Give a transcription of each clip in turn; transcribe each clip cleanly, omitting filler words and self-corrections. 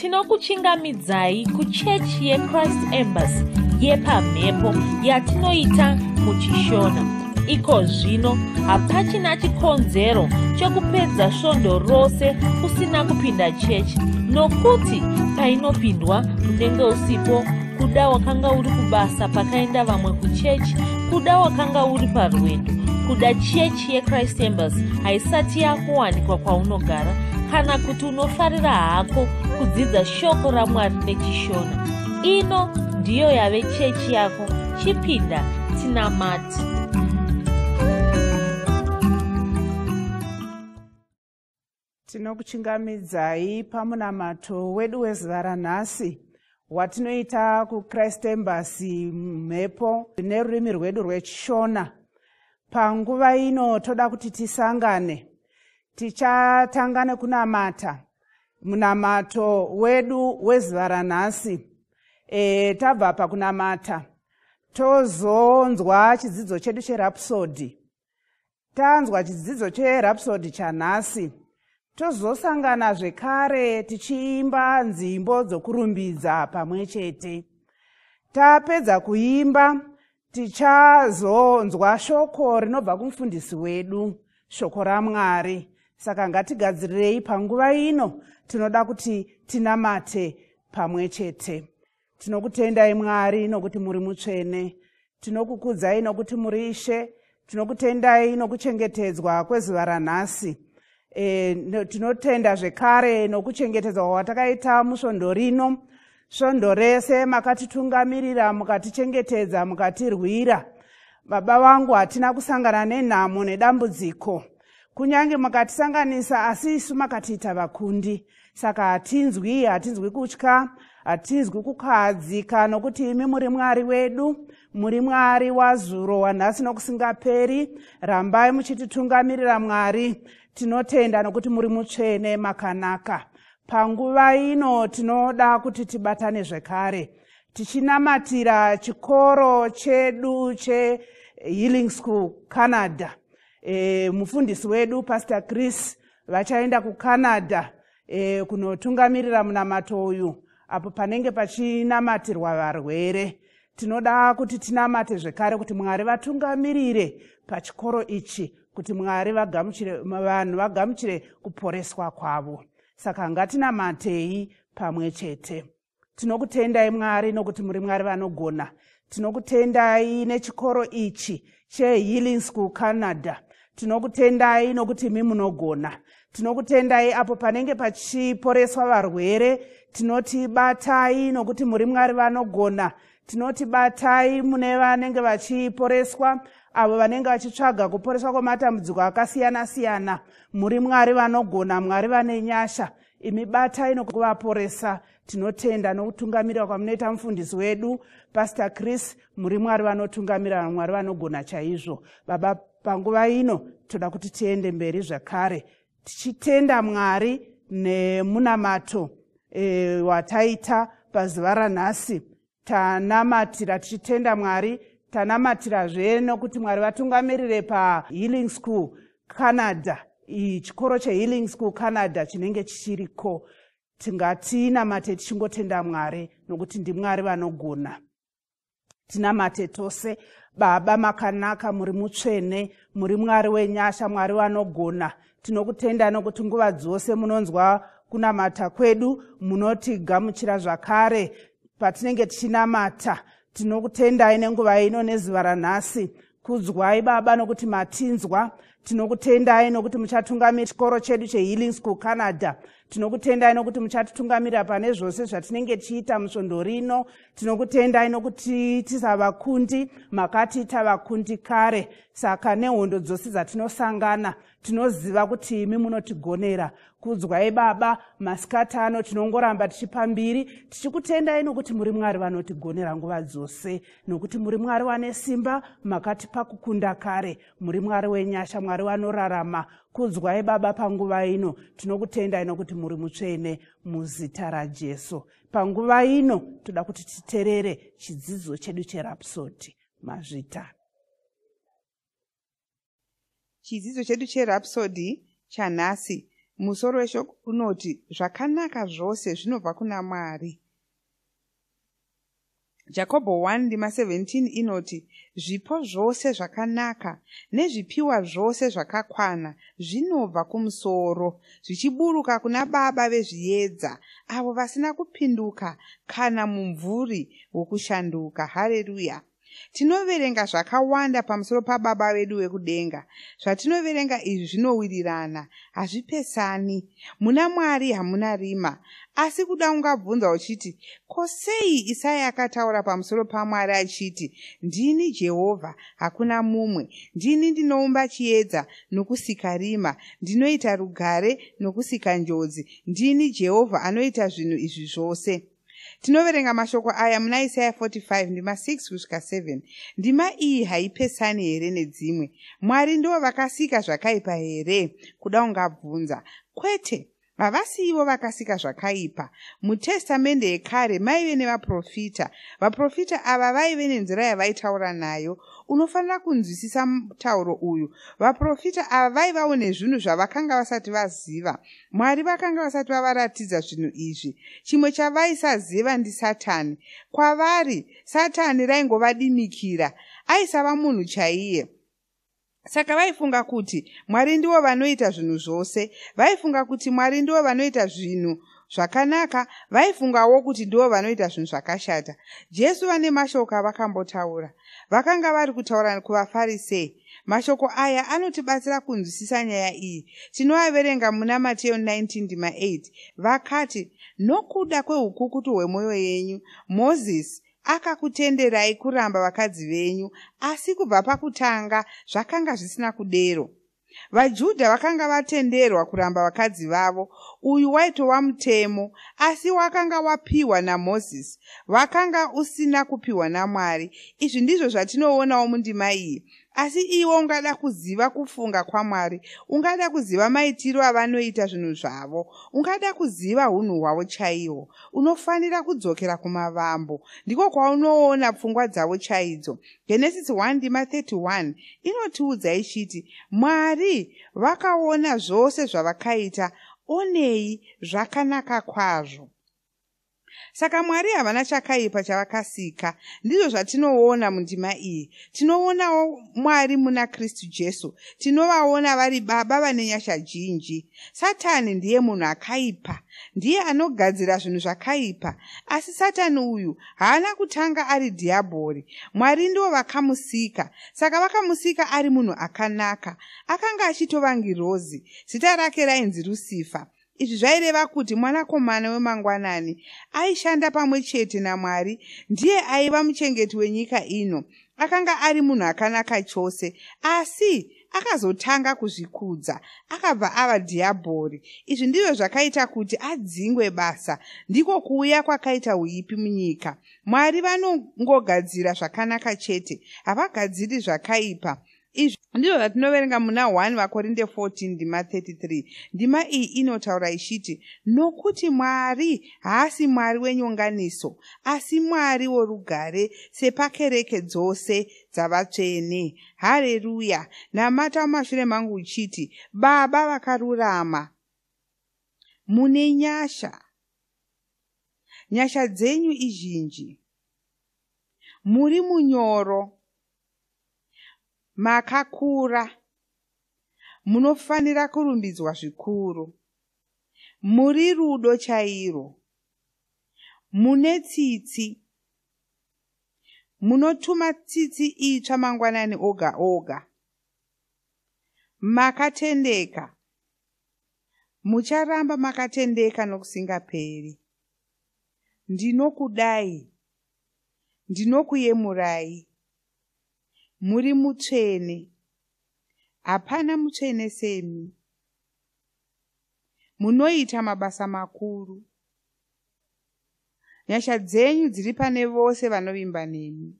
Tinokuchingamidzai kuchechi yeChrist Embassy yepamhepo yatinoita muchiShona. Iko zvino hapachina chikonzero chokupedza svondo rose usina kupinda chechi, nokuti painopindwa unenge usipo. Kuda wakanga uri kubasa pakaenda vamwe kuchechi, kuda wakanga uri parwendo, kuda chechi yeChrist Embassy haisati yakuwanikwa kwaunogara, kana kuti unofarira hako kudzidza shoko raMwari nechiShona. Ino ndiyo yave chechi yako. Chipinda tinamati. Tinokuchingamidzai pamunamato wedu wezuva ranhasi watinoita kuChrist Embassy mhepo nerurimi rwedu rwechiShona. Panguva ino toda kuti tisangane. Tichatanga nekunamata munamato wedu wezuva ranhasi. Tabva pakunamata tozonzwa chidzidzo chedu cheRhapsody. Tanzwa chidzidzo cheRhapsody chanhasi, tozosangana zvekare tichiimba nzimbo dzokurumbidza pamwe chete. Tapedza kuimba, tichazonzwa shoko rinobva kumufundisi wedu, shoko raMwari. Saka ngatigadzirirei panguva ino, tinoda kuti tinamate pamwe chete. Tinokutendai Mwari nokuti muri mutsvene. Tinokukudzai nokuti muri Ishe. Tinokutendai nokuchengetedzwa kwezuva ranhasi. Tinotenda zvekare nokuchengetedzwa kwatakaita musvondo rino. Svondo rese makatitungamirira, mukatichengetedza, mukatirwira. Baba vangu, hatina kusangana nenhamo nedambudziko. Kunyange mukatisanganisa, asi isu makatiita vakundi. Saka hatinzwi kutya, hatinzwi kukahadzika, nokuti imi muri Mwari wedu, muri Mwari wazuro, wanhasi nokusingaperi. Rambai muchititungamirira Mwari. Tinotenda nokuti muri mutsvene, makanaka. Panguva ino tinoda kuti tibatane zvekare tichinamatira chikoro chedu cheHealing School Canada. Mufundisi wedu Pastor Chris vachaenda kuCanada kunotungamirira munamato uyu apo panenge pachinamatirwa varwere. Tinoda kuti tinamate zvekare kuti Mwari vatungamirire pachikoro ichi, kuti Mwari vagamuchire vanhu, vagamuchire kuporeswa kwavo. Saka ngatinamatei pamwe chete. Tinokutendai Mwari nokuti muri Mwari vanogona. Tinokutendai nechikoro ichi cheHealing School Canada. Tinokutendai nokuti imi munogona. Tinokutendai apo panenge pachiporeswa varwere. Tinoti batai nokuti muri Mwari vanogona. Tinoti batai mune vanenge vachiporeswa, avo vanenge vachitsvaga kuporeswa kwematambudziko akasiyana-siyana. Muri Mwari vanogona, Mwari vane nyasha. Imi batai nokuvaporesa. Tinotenda nokutungamirira kwamunoita mufundisi wedu Pastor Chris. Muri Mwari vanotungamirira, Mwari vanogona chaizvo. Baba, panguva ino toda kuti tiende mberi zvakare tichitenda Mwari nemunamato wataita pazuva ranhasi. Tanamatira tichitenda Mwari, tanamatirazve nokuti Mwari vatungamirire paHealing School Canada, chikoro cheHealing School Canada chinenge chichiriko. Tingatinamate tichingotenda Mwari nokuti ndiMwari vanogona. Tinamate tose. Baba makanaka, muri mutsvene, muri Mwari wenyasha, Mwari vanogona. Tinokutenda nokuti nguva dzose munonzwa kunamata kwedu, munotigamuchira zvakare patinenge tichinamata. Tinokutendai nenguva ino nezuva ranhasi. Kudzwai Baba nokuti matinzwa. Tinokutendai nokuti muchatungamira chikoro chedu cheHealing School Canada. Tinokutendai nokuti muchatitungamirira pane zvose zvatinenge tichiita musvondo rino. Tinokutendai nokuti tisavakundi, makatiita vakundi kare. Saka nehondo dzose dzatinosangana, tinoziva kuti imi munotigonera. Kudzwai Baba, masikati ano tinongoramba tichipa mbiri, tichikutendai nokuti muri Mwari vanotigonera nguva dzose, nokuti muri Mwari vane simba, makatipa kukunda kare. Muri Mwari wenyasha, Mwari vanorarama. Kudzwai Baba panguva ino. Tinokutendai nokuti muri mutsvene, muzita raJesu. Panguva ino toda kuti titerere chidzidzo chedu cheRhapsody. Mazvita. Chidzidzo chedu cheRhapsody chanhasi Musoro weshoko unoti zvakanaka zvose zvinobva kuna Mwari. Jakobho 1 ndima 17 inoti zvipo zvose zvakanaka nezvipiwa zvose zvakakwana zvinobva kumusoro zvichiburuka kuna Baba vezviedza avo vasina kupinduka kana mumvuri wokushanduka. Hareruya! Tinoverenga zvakawanda pamusoro paBaba vedu vekudenga. Zvatinoverenga izvi zvinowirirana, hazvipesani. Muna Mwari hamuna rima. Asi kuda ungabvunza uchiti, ko sei Isaya akataura pamusoro paMwari achiti, ndini Jehovha, hakuna mumwe. Ndini ndinoumba chiedza nokusika rima, ndinoita rugare nokusika njodzi. Ndini Jehovha anoita zvinhu izvi zvose. Tinoverenga mashoko aya muna Isaya 45 ndima 6 kusvika 7. Ndima iyi haipesani here nedzimwe? Mwari ndivo vakasika zvakaipa here? Kuda ungabvunza. Kwete, havasi ivo vakasika zvakaipa. MuTestamende yekare maive nevaprofita. Vaprofita ava vaive nenzira yavaitaura nayo. Unofanira kunzwisisa mutauro uyu. Vaprofita ava vaivawo nezvinhu zvavakanga vasati vaziva. Mwari vakanga vasati vavaratidza zvinhu izvi. Chimwe chavaisaziva ndiSatani. Kwavari, Satani raingova dimikira. Aisava munhu chaiye. Saka vaifunga kuti Mwari ndivo vanoita zvinhu zvose. Vaifunga kuti Mwari ndivo vanoita zvinhu zvakanaka. Vaifungawo kuti ndivo vanoita zvinhu zvakashata. Jesu vane mashoko avakambotaura. Vakanga vari kutaura kuvaFarisei. Mashoko aya anotibatsira kunzwisisa nyaya iyi. Tinoaverenga muna Mateo 19 ndima 8. Vakati, nokuda kweukukutu hwemwoyo yenyu, Mozisi akakutenderai kuramba vakadzi venyu, asi kubva pakutanga zvakanga zvisina kudero. VaJudha vakanga vatenderwa kuramba vakadzi vavo. Uyu waitova mutemo, asi wakanga wapiwa naMozisi, wakanga usina kupiwa naMwari. Izvi ndizvo zvatinoonawo mundima iyi. Asi iwe ungada kuziva kufunga kwaMwari, ungada kuziva maitiro avanoita zvinhu zvavo, ungada kuziva hunhu hwavo chaihwo. Unofanira kudzokera kumavambo, ndiko kwaunoona pfungwa dzavo chaidzo. Genesis 1 ndima 31 inotiudza ichiti, Mwari vakaona zvose zvavakaita, onei zvakanaka kwazvo. Saka Mwari havana chakaipa chavakasika. Ndizvo zvatinoona mundima iyi. Tinoonawo Mwari muna Kristu Jesu. Tinovaona vari Baba vane nyasha zhinji. Satani ndiye munhu akaipa. Ndiye anogadzira zvinhu zvakaipa. Asi Satani uyu haana kutanga ari dhiabhori. Mwari ndivo vakamusika. Saka vakamusika ari munhu akanaka. Akanga achitova ngirozi. Zita rake rainzi Rusifa. Izvi zvaireva kuti mwanakomana wemangwanani aishanda pamwe chete naMwari, ndiye aiva muchengeti wenyika ino. Akanga ari munhu akanaka chose, asi akazotanga kuzvikudza, akabva ava dhiabhori. Izvi ndizvo zvakaita kuti adzingwe basa. Ndiko kuuya kwakaita uipi munyika. Mwari vanongogadzira zvakanaka chete, havagadziri zvakaipa. Izvi ndizvo zvatinoverenga muna 1 vaKorinde 14 ndima 33. Ndima iyi inotaura ichiti, nokuti Mwari haasi Mwari wenyonganiso, asi Mwari worugare, sepakereke dzose dzavatsvene. Hareruya! Namata mumashure mangu uchiti, Baba vakarurama, mune nyasha. Nyasha dzenyu izhinji. Muri munyoro. Makakura. Munofanira kurumbidzwa zvikuru. Muri rudo chairwo. Mune tsitsi. Munotuma tsitsi itsva mangwanani oga oga. Makatendeka. Mucharamba makatendeka nokusingaperi. Ndinokudai. Ndinokuyemurai. Muri mutsvene. Hapana mutsvene semi. Munoita mabasa makuru. Nyasha dzenyu dziri pane vose vanovimba nemi.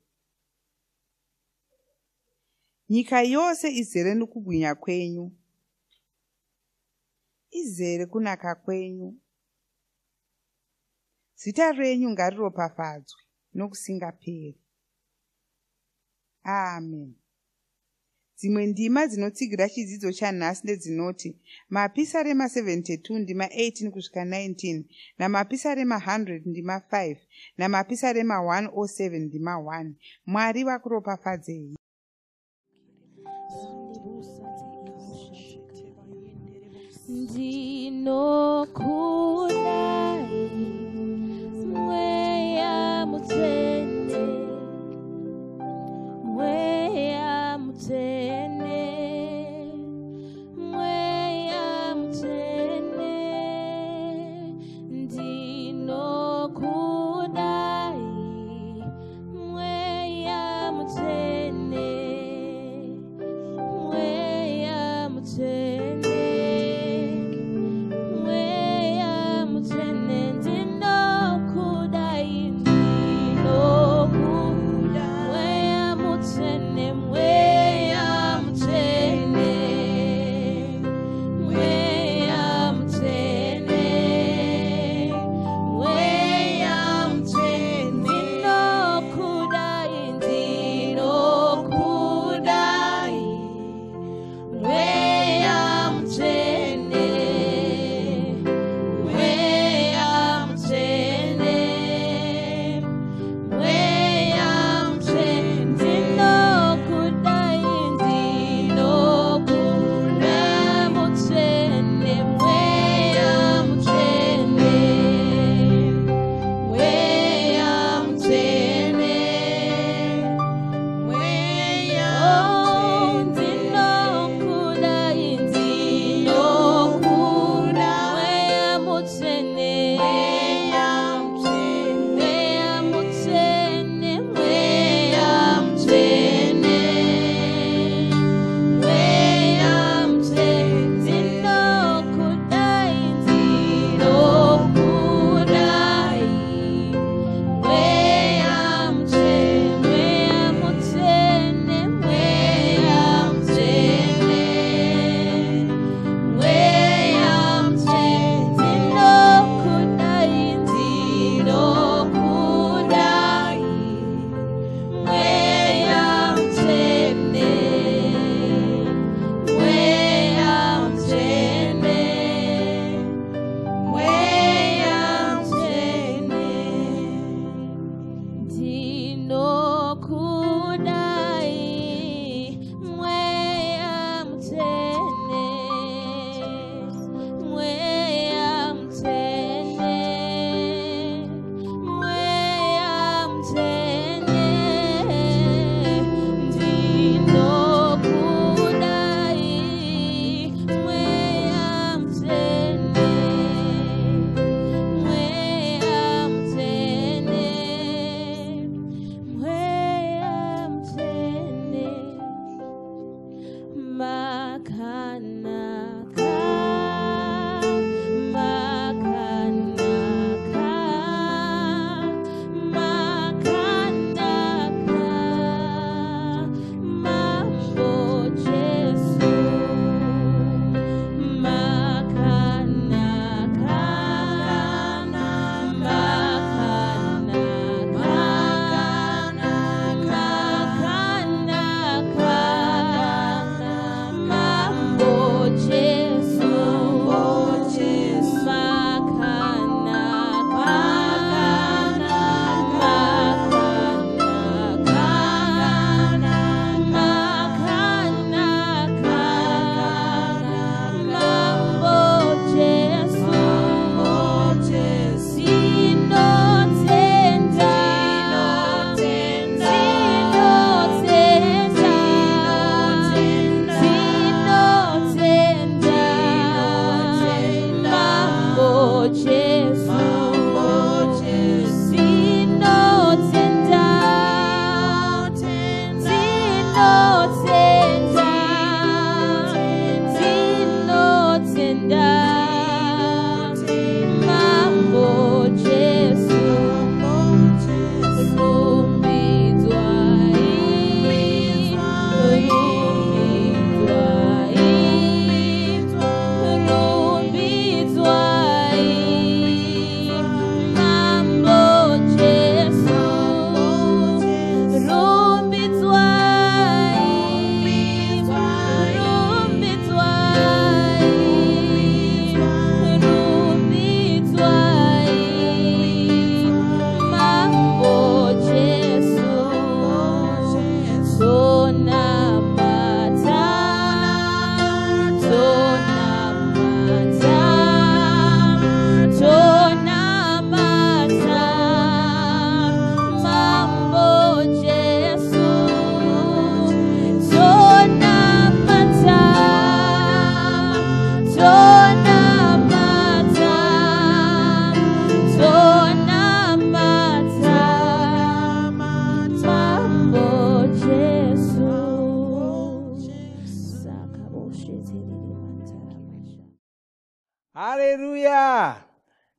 Nyika yose izere nokubwinya kwenyu. Izere kunaka kwenyu. Zita renyu ngariropafadzwe nokusingaperi. Amen. Dzimwe ndima dzinotsigira chidzidzo chanhasi ndedzinoti Mapisarema 72 ndima 18 kusvika 19, naMapisarema 100 ndima 5, naMapisarema 107 ndima 1. Mwari vakuropafadzei. Ndinokudai, Mweya Mutsvene, Mweya Mutsvene, Mweya Mutsvene. Ndinokudai, Mweya Mutsvene, Mweya Mutsvene, Mweya Mutsvene.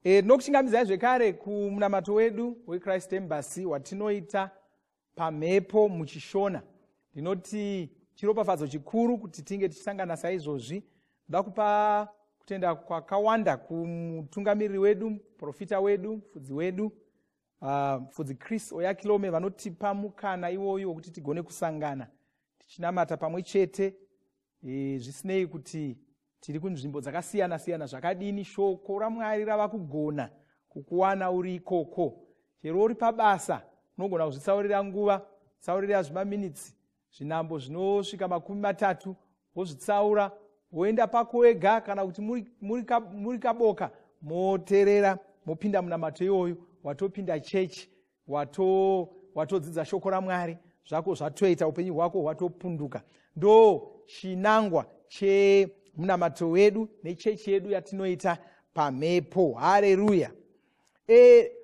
Tinokuchingamidzai zvekare kumunamato wedu weChrist Embassy watinoita pamhepo muchiShona. Ndinoti chiropafadzo chikuru kuti tinge tichisangana saizvozvi. Ndoda kupa kutenda kwakawanda kumutungamiriri wedu, muprofita wedu, mufudzi wedu, mufudzi Chris Oyakilome, vanotipa mukana iwoyu wokuti tigone kusangana tichinamata pamwe chete, zvisinei kuti tiri kunzvimbo dzakasiyana siyana zvakadini. Shoko raMwari rava kugona kukuwana uri ikoko. Chero uri pabasa unogona kuzvitsaurira nguva, tsaurira zvimaminitsi zvinambo zvinosvika 30, wozvitsaura woenda pako wega, kana kuti muri kaboka moteerera, mopinda munamato iwoyo. Watopinda chechi, watodzidza shoko raMwari, zvako zvatoita, upenyu hwako hwatopunduka. Ndo chinangwa chemunamato wedu nechechi yedu yatinoita pamhepo. Hareruya.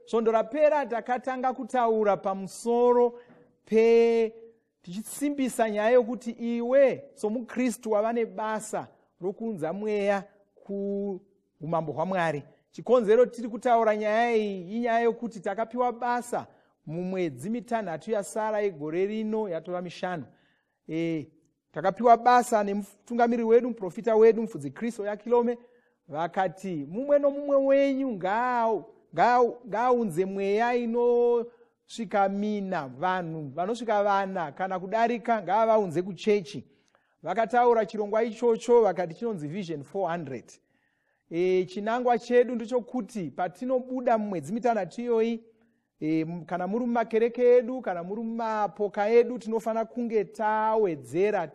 Svondo rapera takatanga kutaura pamusoro pe tichisimbisa nyaya yokuti iwe somuKristu wava nebasa rokuunza mweya kuumambo hwaMwari. Chikonzero tiri kutaura nyaya iyi inyaya yokuti takapiwa basa mumwedzi 6 yasara yegore rino, yatova 5. Takapiwa basa nemutungamiriri wedu, muprofita wedu, mufudzi Chris Oyakilome, vakati mumwe nomumwe wenyu ngaaunze mweya inosvika 4, vanhu vanosvika 4 kana kudarika ngaavaunze kuchechi. Vakataura chirongwa ichocho vakati chinonzi Vision 400. Chinangwa chedu ndechokuti patinobuda mumwedzi 6 iyoyi, kana muri mumakereke edu, kana muri mumapoka edu, tinofanira kunge tawedzera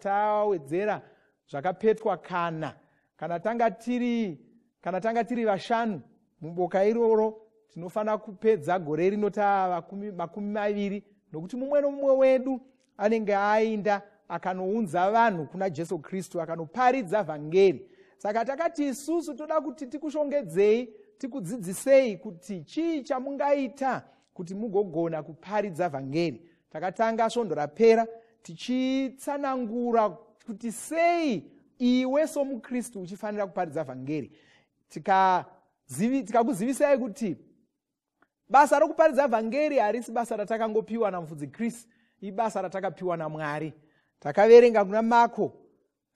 zvakapetwa. Kana tanga tiri 5 muboka iroro, tinofanira kupedza gore rino tava 20, nokuti mumwe nomumwe wedu anenge aenda akanounza vanhu kuna Jesu Kristu, akanoparidza vhangeri. Saka takati isusu toda kuti tikushongedzei, tikudzidzisei kuti chii chamungaita kuti mugogona kuparidza vhangeri. Takatanga svondo rapera tichitsanangura kuti sei iwe somuKristu uchifanira kuparidza vhangeri. Tikakuzivisai kuti basa rokuparidza vhangeri harisi basa ratakangopiwa namufudzi Chris, ibasa ratakapiwa naMwari. Takaverenga kuna Marko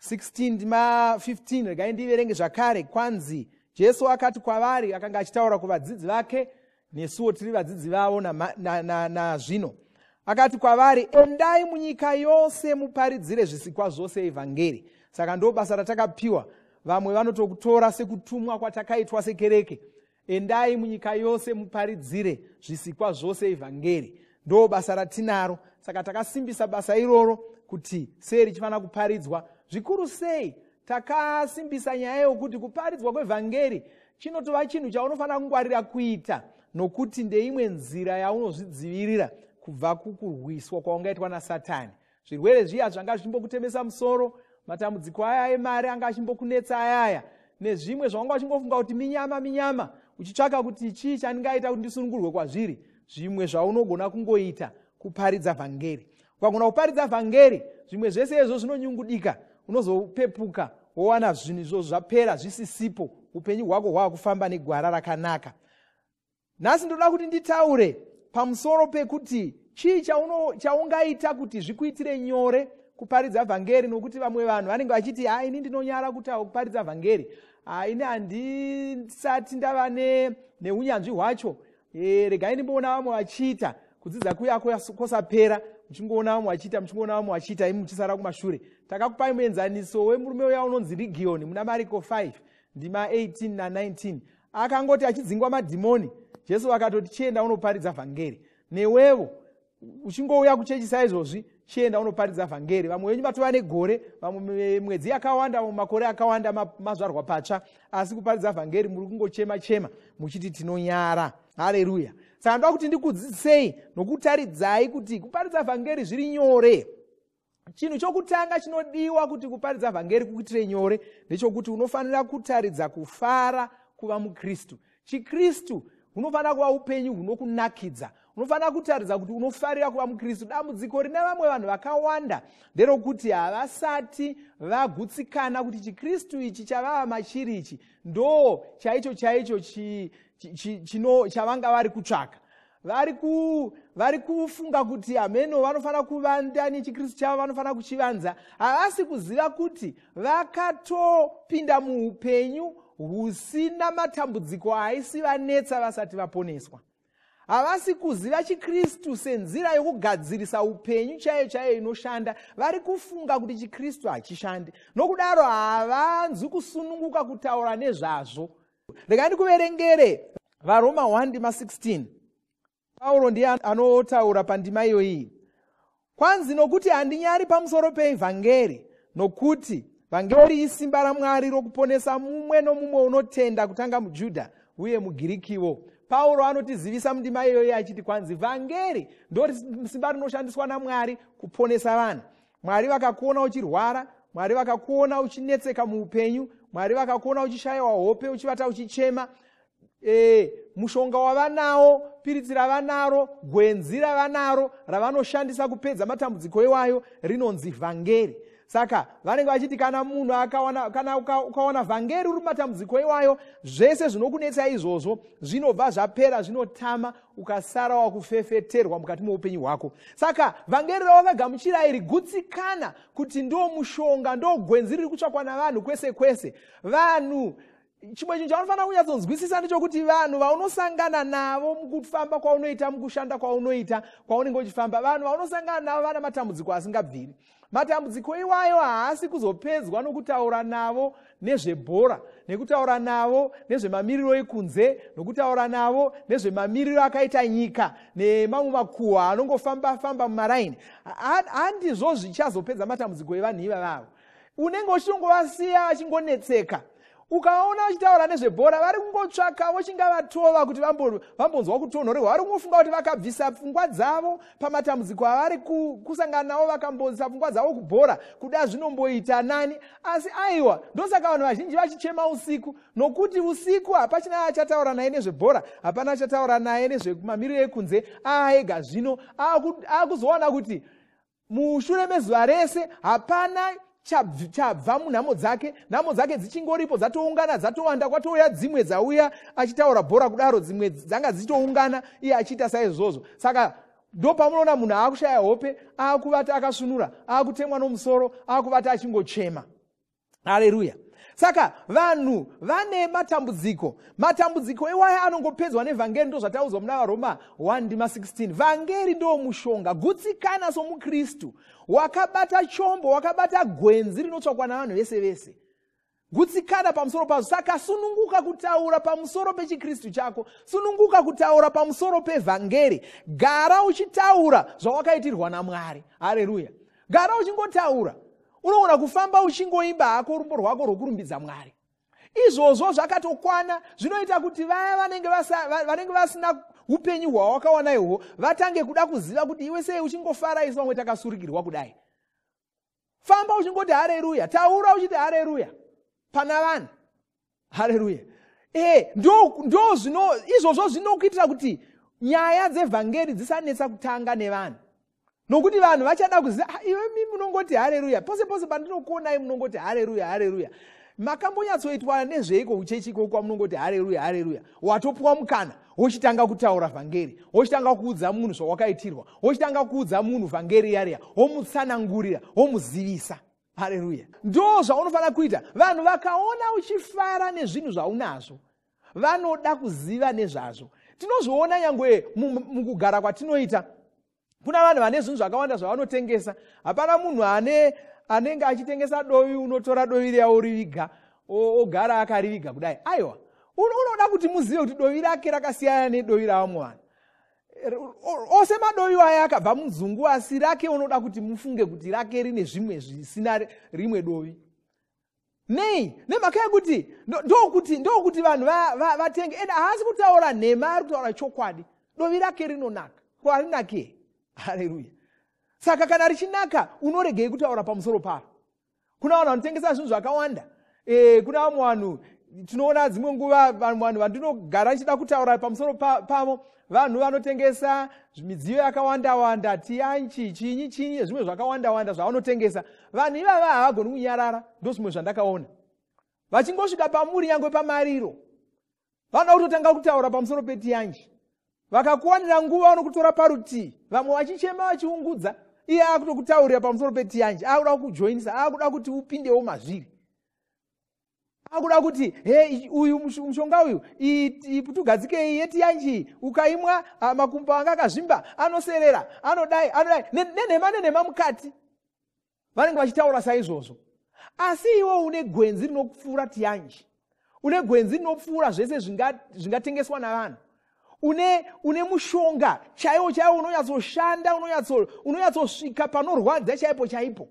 16 ndima 15. Regai ndiverenge zvakare. Kwanzi Jesu akati kwavari, akanga achitaura kuvadzidzi vake, nesuwo tiri vadzidzi vavo nazvino. Akati kwavari, endai munyika yose muparidzire zvisikwa zvose evhangeri. Saka ndo basa ratakapiwa. Vamwe vanotokutora sekutumwa kwatakaitwa sekereke. Endai munyika yose muparidzire zvisikwa zvose evhangeri. Ndo basa ratinaro. Saka takasimbisa basa iroro kuti sei richifanira kuparidzwa. Zvikuru sei takasimbisa nyaya yokuti kuparidzwa kwevhangeri chinotova chinhu chaunofanira kungwarira kuita, nokuti ndeimwe nzira yaunozvidzivirira kubva kukurwiswa kwaungaitwa naSatani. Zvirwere zviya zvanga zvichimbokutemesa musoro, matambudziko aya emari anga achimbokunetsa ayaya, nezvimwe zvawanga uchingofunga kuti minyama, uchitsvaka kuti chii chandingaita kuti ndisunungurwe kwazviri. Zvimwe zvaunogona kungoita kuparidza vhangeri. Ukagona kuparidza vhangeri, zvimwe zvese izvo zvinonyungudika, unozopepuka wowana zvinhu izvozvo zvapera, zvisisipo, upenyu hwako hwava kufamba negwara rakanaka. Nhasi ndoda kuti nditaure pamusoro pekuti chii chaungaita kuti zvikuitire nyore kuparidza vhangeri, nokuti vamwe vanhu vanenge vachiti ini ndinonyara kuparidza vhangeri, ini handisati ndava neunyanzvi hwacho. Regai ndimboona vamwe vachiita. Kudzidza kuya kwosapera, muchingoona vamwe vachiita, muchingoona vamwe vachiita, imi muchisara kumashure. Takakupai muenzaniso wemurume uya unonzi Legion muna Mariko 5 ndima 18 na19. Akangoti achidzingwa madhimoni, Jesu akatoti chienda unoparidza vhangeri. Newevo uchingouya kuchechi saizvozvi, chienda unoparidza vhangeri. Vamwe venyu vatova negore, vamwe mwedzi yakawanda, vamwe makore akawanda mazvarwa patsva, asi kuparidza vhangeri muri kungochema chema muchiti tinonyara. Haleluya. Saka ndoda kuti ndikudzidzisei nokutaridzai kuti kuparidza vhangeri zviri nyore. Chinhu chokutanga chinodiwa kuti kuparidza vhangeri kukuitire nyore ndechokuti unofanira kutaridza kufara kuva muKristu. ChiKristu hunofanira kuva upenyu hunokunakidza. Unofanira kutaridza kuti unofarira kuva muKristu. Dambudziko rine vamwe vanhu vakawanda nderokuti havasati vagutsikana kuti chiKristu ichi chavava machiri ichi ndo chaicho chaicho chavanga vari kutsvaka. Vari kufunga kuti hameno vanofanira kuvanda nechikristu chavo, vanofanira kuchivanza. Havasi kuziva kuti vakatopinda muupenyu husina matambudziko aisivanetsa vasati vaponeswa. Havasi kuziva chikristu senzira yokugadzirisa upenyu chaiyo chaiyo inoshanda. Vari kufunga kuti chikristu hachishandi, nokudaro havanzwi kusununguka kutaura nezvazvo. Regai ndikuverengere vaRoma 1 ndima 16. Pauro ndiye anotaura pandima iyoyi. Kwanzi, nokuti handinyari pamusoro peevhangeri, nokuti vhangeri isimba raMwari rokuponesa mumwe nomumwe unotenda, kutanga muJudha uye muGirikiwo. Pauro anotizivisa mundima iyoyi achiti kwanzi vhangeri ndo simba rinoshandiswa naMwari kuponesa vanhu. Mwari vakakuona uchirwara, Mwari vakakuona uchinetseka muupenyu, Mwari vakakuona uchishayiwa hope, uchivata uchichema. Mushonga wavanawo, piritsi ravanaro, gwenzi ravanaro ravanoshandisa kupedza matambudziko iwayo rinonzi vhangeri. Saka vanenge vachiti kana munhu akawana, kana ukawana vhangeri uri mumatambudziko iwayo, zvese zvinokunetsa izvozvo zvinobva zvapera, zvinotama, ukasara wakufefeterwa mukati meupenyu hwako. Saka vhangeri rawakagamuchira iri, gutsikana kuti ndo mushonga, ndo gwenzi riri kutsvakwa navanhu kwese kwese. Vanhu, chimwe chinhu chaunofanira kunyatsonzwisisa ndechekuti vanhu vaunosangana navo mukufamba kwaunoita, mukushanda kwaunoita, kwaunenge uchifamba, vanhu vaunosangana navo vana matambudziko asingabviri. Matambudziko iwayo haasi kuzopedzwa nokutaura navo nezvebhora, nekutaura navo nezvemamiriro ekunze, nokutaura navo nezvemamiriro akaita nyika nemamwe makuhwa anongofamba-famba mumaraini. Handizvo zvichazopedza matambudziko evanhu ivavavo. Unenge uchitongovasiya vachingonetseka. Ukaona vachitaura nezvebhora, vari kungotsvaka vochingavatova kuti vambonzwa kutonhorerwa. Vari kungofunga kuti vakabvisa pfungwa dzavo pamatambudziko avari kusangana navo, vakamboisa pfungwa dzavo kubhora, kuda zvinomboita nani. Asi aiwa, ndosaka vanhu vazhinji vachichema usiku, nokuti usiku hapachina achataura naye nezvebhora, hapana achataura naye nezvemamiriro ekunze. Aega zvino akuzowana kuti mushure mezuva rese hapana chabva munhamo dzake. Nhamo dzake dzichingoripo, dzatoungana, dzatowanda, kwatouya dzimwe dzauya achitaura bhora kudaro, dzimwe dzanga dzichitoungana iye achiita saizvozvo. Saka ndopamunoona munhu aakushaya hope, aakuvata akasvinura, aakutemwa nomusoro, aakuvata achingochema. Haleluya. Saka vanhu vane matambudziko. Matambudziko iwaya anongopedzwa nevhangeri. Ndo zvataudzwa muna vaRoma 1 ndima 16. Vhangeri ndo mushonga. Gutsikana somukristu wakabata chombo, wakabata gwenzi rinotsvakwa navanhu vese vese. Gutsikana pamusoro pazvo. Saka sununguka kutaura pamusoro pechikristu chako, sununguka kutaura pamusoro pevhangeri. Gara uchitaura zvawakaitirwa naMwari. Haleluya. Gara uchingotaura. Unogona kufamba uchingoimba hako rumbo rwako rwokurumbidza Mwari. Izvozvo zvakatokwana, zvinoita kuti vaya vanenge vasina upenyu hwawakawana ihwo vatange kuda kuziva kuti iwe sei uchingofara, isu vamwe takasurikirwa kudai. Famba uchingoti hareruya, taura uchiti hareruya pana vanhu. Hareruya. Ndo zvino izvozvo zvinokuitira kuti nyaya dzevhangeri dzisanetsa kutanga nevanhu, nokuti vanhu vachada kuziva, iwe mi munongoti hareruya pose pose pandinokuonai, munongoti hareruya hareruya, makambonyatsoitwa nezveiko kuchechi ikoko kwamunongoti hareruya hareruya? Watopiwa mukana, wochitanga kutaura vhangeri, wochitanga kuudza munhu zvawakaitirwa, wochitanga kuudza munhu vhangeri yariya, womutsanangurira, womuzivisa. Hareruya. Ndo zvaunofanira kuita. Vanhu vakaona uchifara nezvinhu zvaunazvo, vanoda kuziva nezvazvo. Tinozviona nyangwe mukugara kwatinoita. Kuna vanhu vane zvinhu zvakawanda zvavanotengesa. Hapana munhu anenge achitengesa dovi unotora dovi riya oriviga, ogara akariviga kudai. Aiwa, unoda kuti muzive kuti dovi rake rakasiyana nedovi ravamwe vanhu. Ose madovi aya akabva munzungu, asi rake unoda kuti mufunge kuti rake rine zvimwe zvisina rimwe dovi. Nei? Nemhaka yekuti ndokuti vanhu vatenge. Ende haasi kutaura nhema, ari kutaura chokwadi. Dovi rake rinonaka, ko harinake? Haleluya. Saka kana richinaka, unoregei kutaura pamusoro paro? Kuna vanhu vanotengesa zvinhu zvakawanda. Kuna vamwe vanhu tinoona dzimwe nguva, vamwe vanhu vandinogara ndichida kutaura pamusoro pavo, vanhu vanotengesa midziyo yakawanda wanda, tianchi, chinyi chinyi, zvimwe zvakawanda wanda zvavanotengesa. Vanhu ivava havagoni kunyarara. Ndo zvimwe zvandakaona vachingosvika pamuri, nyangwe pamariro. Vanoda kutotanga kutaura pamusoro petiyanji. Vakakuwanira nguva vanokutora parutivi, vamwe vachichema vachiungudza, iye akutokutaurira pamusoro petiyanji, akuda kukujoinisa, akuda kuti upindewo mazviri, akuda kuti he, uyu mushonga uyu tugadzikei yetiyanji, ukaimwa makumbo anga akazvimba anoserera, anodai anodai, nenhema nenhema mukati. Vanenge vachitaura saizvozvo. Asi iwe une gwenzi rinopfuura tiyanji, une gwenzi rinopfuura zvese zvingatengeswa navanhu, une mushonga chaiwo chaiwo unonyatsoshanda, unonyatsosvika panorwadza chaipo chaipo.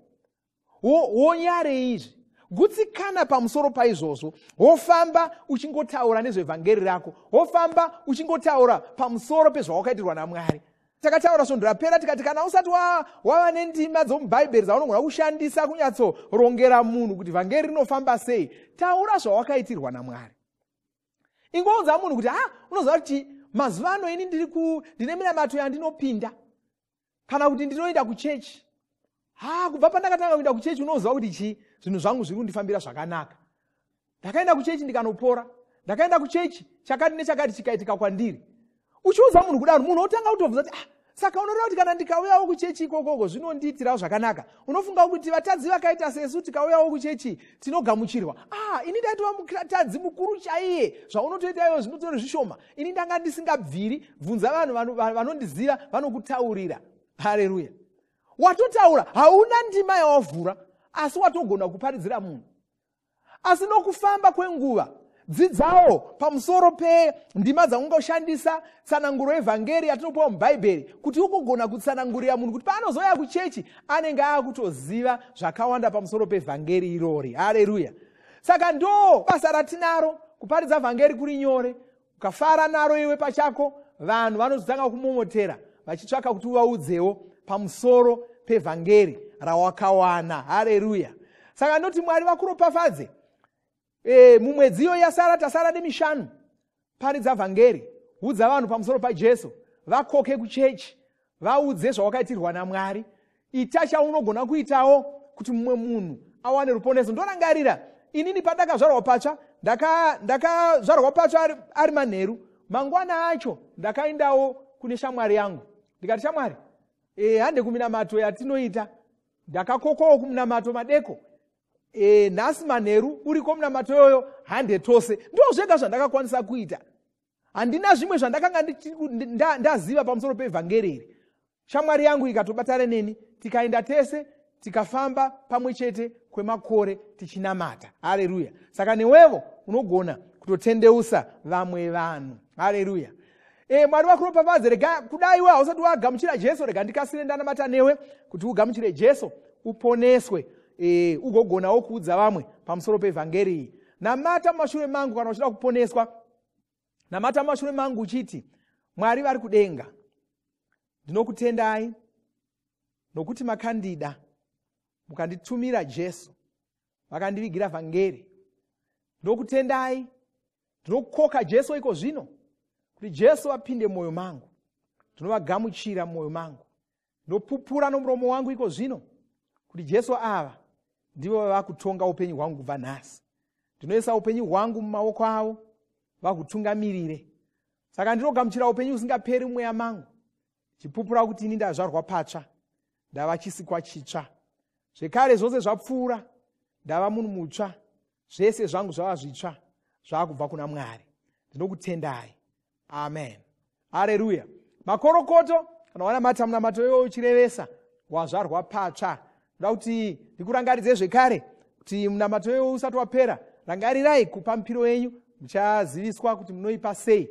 Wonyarei izvi? Gutsikana pamusoro paizvozvo. Wofamba uchingotaura nezvevhangeri rako, wofamba uchingotaura pamusoro pezvawakaitirwa naMwari. Takataura svondo rapera tikati kana usati wava nendima dzomubhaibheri dzaunogona kushandisa kunyatsorongera munhu kuti vhangeri rinofamba sei, taura zvawakaitirwa naMwari. Ingoudza munhu kuti unoziva kuti mazuva ano ini ndine minamato yandinopinda, kana kuti ndinoenda kuchechi. Kubva pandakatanga kuenda kuchechi, unoziva kuti chii, zvinhu zvangu zviri kundifambira zvakanaka. Ndakaenda kuchechi ndikanopora, ndakaenda kuchechi chakati nechakati chikaitika kwandiri. Uchiudza munhu kudaro, munhu otanga kutobvunza kuti saka unoreva kuti kana ndikauyawo kuchechi ikokoko zvinondiitirawo zvakanaka? Unofunga kuti vatadzi vakaita sesu tikauyawo kuchechi tinogamuchirwa? Ini ndaitova mutadzi mukuru chaiye, zvaunotoita iwe zvinotori zvishoma. Ini ndanga ndisingabviri. Bvunza vanhu vanondiziva, vanokutaurira. Haleluya. Watotaura, hauna ndima yawavhura, asi watogona kuparidzira munhu. Asi nokufamba kwenguva, dzidzawo pamusoro pendima dzaungoshandisa, tsananguro yevhangeri yatinopiwa mubhaibheri, kuti ugogona kutsanangurira munhu kuti paanozouya kuchechi anenge akutoziva zvakawanda pamusoro pevhangeri irori. Haleluya. Saka ndo basa ratinaro, kuparidza vhangeri kuri nyore. Ukafara naro iwe pachako, vanhu vanozotanga kumomotera vachitsvaka kuti uvaudzewo pamusoro pevhangeri rawakawana. Haleluya. Saka ndoti Mwari vakuropafadze. Mumwedzi iyo yasara, tasara nemishanu, paridza vhangeri, udza vanhu pamusoro paJesu, vakoke kuchechi, vaudze zvawakaitirwa naMwari. Ita chaunogona kuitawo kuti mumwe munhu awane ruponeso. Ndorangarira inini pandakazvarwa patsva, ndakazvarwa patsva ari manheru. Mangwana acho ndakaendawo kune shamwari yangu, ndikati, shamwari, hande kuminamato yatinoita. Ndakakokwawo kumunamato madeko. Nhasi manheru uriko munamato yoyo, hande tose. Ndo zvega zvandakakwanisa kuita. Handina zvimwe zvandakanga ndaziva pamusoro pevhangeri iri. Shamwari yangu ikatobatana neni, tikaenda tese, tikafamba pamwe chete kwemakore tichinamata. Haleluya. Saka newevo unogona kutotendeusa vamwe vanhu. Haleluya. Mwari vakuropafadze. Rega kudai iwe hausati wagamuchira Jesu, rega ndikasire ndanamata newe kuti ugamuchire Jesu, uponeswe, ugogonawo kuudza vamwe pamusoro pevhangeri iyi. Namata mumashure mangu kana uchida kuponeswa. Namata mumashure mangu uchiti, Mwari vari kudenga, ndinokutendai nokuti makandida, mukanditumira Jesu, vakandivigira vhangeri. Ndinokutendai, ndinokoka Jesu iko zvino kuti Jesu vapinde mumwoyo mangu. Ndinovagamuchira mumwoyo mangu. Ndinopupura nomuromo wangu iko zvino kuti Jesu ava ndivo vava kutonga upenyu hwangu kubva nhasi. Ndinoisa upenyu hwangu mumaoko avo, vahutungamirire. Saka ndinogamuchira upenyu husingaperi mumweya mangu, chipupura kuti ini ndazvarwa patsva, ndava chisikwa chitsva. Zvekare zvose zvapfuura, ndava munhu mutsva, zvese zvangu zvava zvitsva, zvava kubva kuna Mwari. Ndinokutendai. Amen. Haleluya. Makorokoto, kana wanamata munamato iwoyo uchirevesa, wazvarwa patsva. Ndoda kuti ndikurangaridze zvekare kuti munamato iwoyo usati wapera, rangarirai kupa mupiro yenyu. Muchaziviswa kuti munoipa sei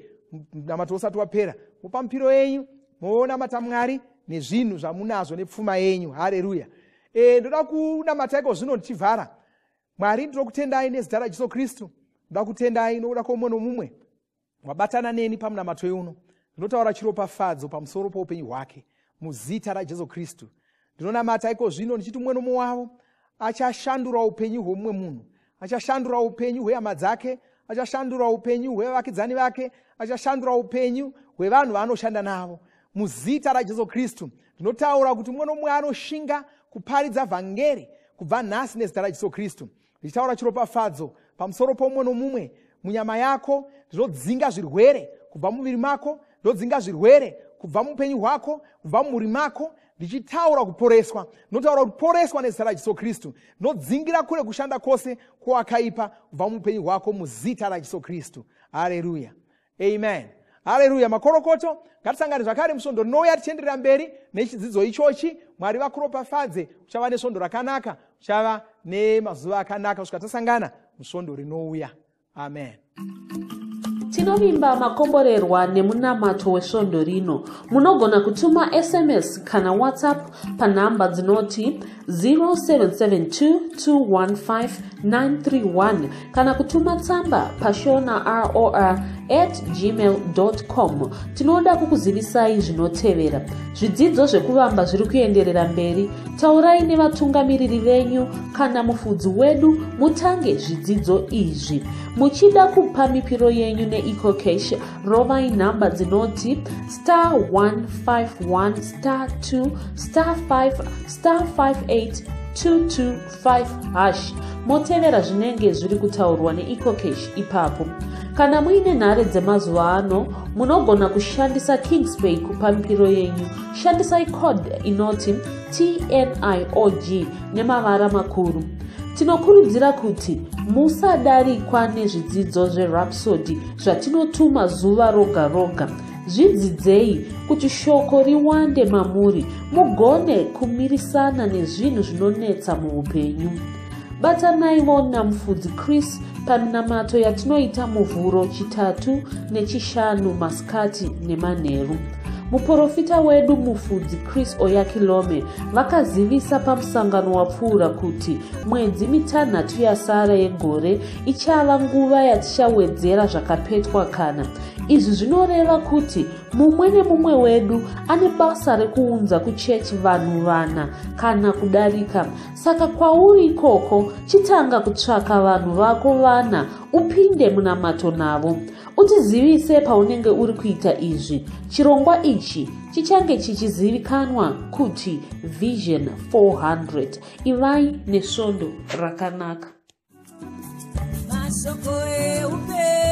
munamato usati wapera. Mupa mupiro yenyu, moonamata Mwari nezvinhu zvamunazvo nepfuma yenyu. Haleluya. Ndoda kunamata iko zvino ndichivhara. Mwari, ndinokutendai nezita raJesu Kristu. Ndoda kutendai nokuda kwomumwe nomumwe wabatana neni pamunamato uno. Ndinotaura chiropafadzo pamusoro poupenyu hwake muzita raJesu Kristu. Ndinonamata iko zvino ndichiti mumwe nomumwe wavo achashandura upenyu hwomumwe munhu, achashandura upenyu hwehama dzake, achashandura upenyu hwevavakidzani vake, achashandura upenyu hwevanhu vaanoshanda navo. Muzita raJesu Kristu ndinotaura kuti mumwe nomumwe anoshinga kuparidza vhangeri kubva nhasi nezita raJesu Kristu. Ndichitaura chiropafadzo pamusoro pomumwe nomumwe munyama yako. Ndinodzinga zvirwere kubva mumuviri mako, ndinodzinga zvirwere kubva muupenyu hwako, kubva mumhuri mako, ndichitaura kuporeswa. Ndinotaura kuporeswa nezita raJesu Kristu. Ndinodzingira kure kushanda kwose kwowakaipa kubva muupenyu hwako muzita raJesu Kristu. Hareruya, amen, hareruya. Makorokoto, ngatisangane zvakare musvondo rinouya tichienderera mberi nechidzidzo ichochi. Mwari vakuropafadze. Uchava nesvondo rakanaka, uchava nemazuva akanaka kusvika tasangana musvondo rinouya. Amen. Tinovimba makomborerwa nemunamato wesvondo rino. Munogona kutuma SMS kana WhatsApp panhamba dzinoti 0772215931 kana kutuma tsamba pashona ror at gmail com. Tinoda kukuzivisai zvinotevera: zvidzidzo zvekuvamba zviri kuenderera mberi. Taurai nevatungamiriri venyu kana mufudzi wedu mutange zvidzidzo izvi. Muchida kupa mipiro yenyu neEcoCash, rovai nhamba dzinoti star 151 star 2 star 5 star 58 225 hash, motevera zvinenge zviri kutaurwa neEcoCash ipapo. Kana muine nhare dzemazuva ano, munogona kushandisa Kingspay kupa mipiro yenyu. Shandisai code inoti TNIOG nemavara makuru. Tinokurudzira kuti musadarikwa nezvidzidzo zveRhapsody zvatinotuma zuva roga roga. Zvidzidzei kuti shoko riwande mamuri, mugone kumirisana nezvinhu zvinonetsa muupenyu. Batanaiwo namufudzi Chris paminamato yatinoita Muvhuro, Chitatu neChishanu masikati nemanheru. Muprofita wedu, mufudzi Chris Oyakilome, vakazivisa pamusangano wapfuura kuti mwedzi 6 yasara yegore ichava nguva yatichawedzera zvakapetwa kana. Izvi zvinoreva kuti mumwe nemumwe wedu ane basa rekuunza kuchechi vanhu 4 kana kudarika. Saka kwauri ikoko, chitanga kutsvaka vanhu vako 4, upinde munamato navo. Utizivise paunenge uri kuita izvi. Chirongwa ichi chichange chichizivikanwa kuti Vision 400. Ivai nesvondo rakanaka. Mashoko eupenyu.